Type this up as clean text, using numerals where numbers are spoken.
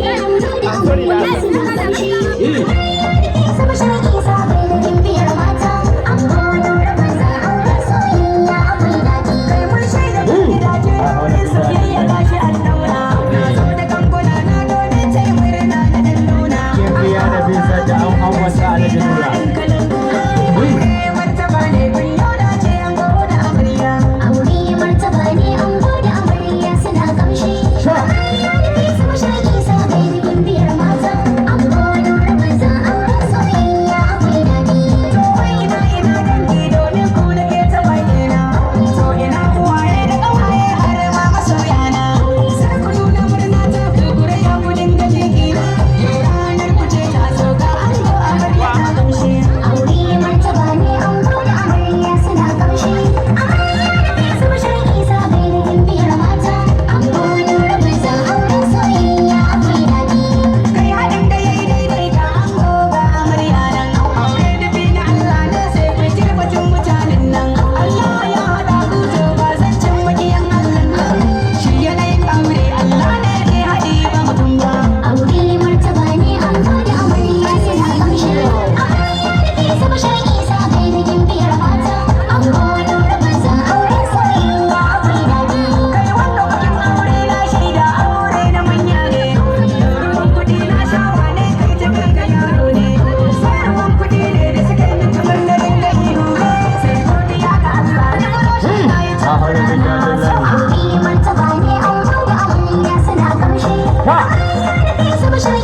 ne ango da amarya suna kamshi. Amarya da Nafisa Bashir Isa bai da gimbiyar mata. Ango Nura maza, auren soyayya akwai daɗi. Kai mun shaida gidaje, auren soyayya gashi an daura. Na zo da ganguna na domin taya murna na dan nuna. Gimbiya Nafisa da an angonta Alhaji Nura. Aure martaba ne, kun yau ce ango da amarya. Aure martaba ne, ango da amarya suna kamshi. Amarya Nafisa Bashir Isa bai da gimbiyar mata. Ango Nura maza, auren soyayya akwai daɗi. To wai ina ina dangi, domin ku nake ta bayyana. To ina uwaye da ƙawaye har ma masoyana. Sai ku nuna murna ta ku gure ya ku dinga jikina. Yau ranar ku ce ta zo, ga ango amarya ta kamshi. Aure martaba ne, ango da amarya suna kamshi. Amarya Nafisa Bashir Isa bai da gimbiyar mata. Ango Nura maza, auren soyayya akwai daɗi. Kai haɗin da yayi daidai, ga ango ga amarya nan. Aure nufi na Allah ne, sai ku batun mutanen nan. Allah ya haɗa ku, to ba zancen makiyan Allah nan. Shi yanayin aure Allah ne ke haɗi, ba mutum ba. Aure martaba ne, ango da amarya suna kamshi. Amarya Nafisa Bashir Isa bai da gimbiyar mata. Ango Nura maza, auren soyayya akwai daɗi. Kai wanda bikin aure na shaida aure na manya ne. Ruwan kuɗi na shawa ne, kai ta kai ga yaro ne. Sai ruwan kuɗi ne da suka yi min kamar na dinga ihu ne. Sai godiya ga Allah na shi na yi. A hannun billahi. Aure martaba ne, ango da amarya suna kamshi. Amarya Nafisa Bashir